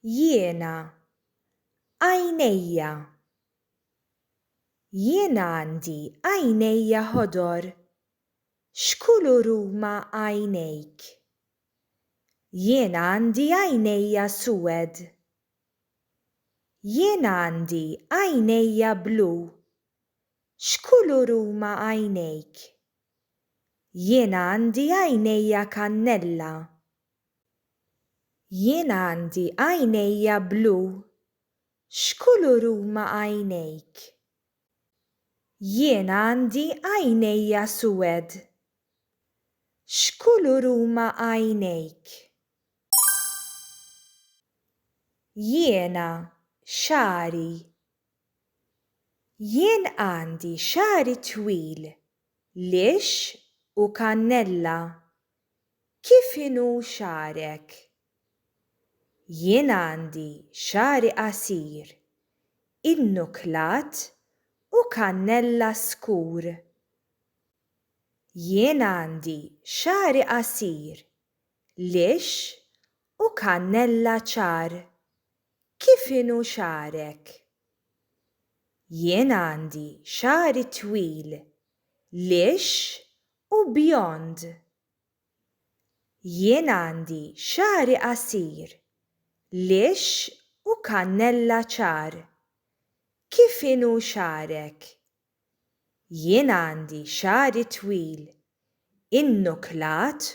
Jiena. Għajnejja. Jien għandi għajnejja ħodor. X'kulur huma għajnejk? Jien għandi għajnejja suwed. Jien għandi għajnejja blu. X'kulur huma għajnejk? Jien għandi għajnejja kannella. Jien għandi għajnejja blu. X'kulur huma għajnejk? Jien għandi għajnejja suwed. X'kulur huma għajnejk? Jiena xagħri. Jien għandi xagħri twil, lixx u kannella. Kif inhu xagħrek? Jien għandi xagħri qasir, innuklat u kannella skur. Jien għandi xagħri qasir, lixx u kannella ċar. Kif inhu xagħrek? Jien għandi xagħri twil, lixx u bjond. Jien għandi xagħri qasir, lixx u kannella ċar. Kif inhu xagħrek? Jien għandi xagħri twil, innuklat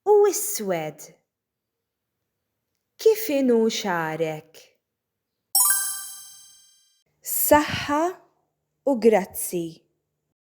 u iswed. Kif inhu xagħrek? Saħħa u grazzi.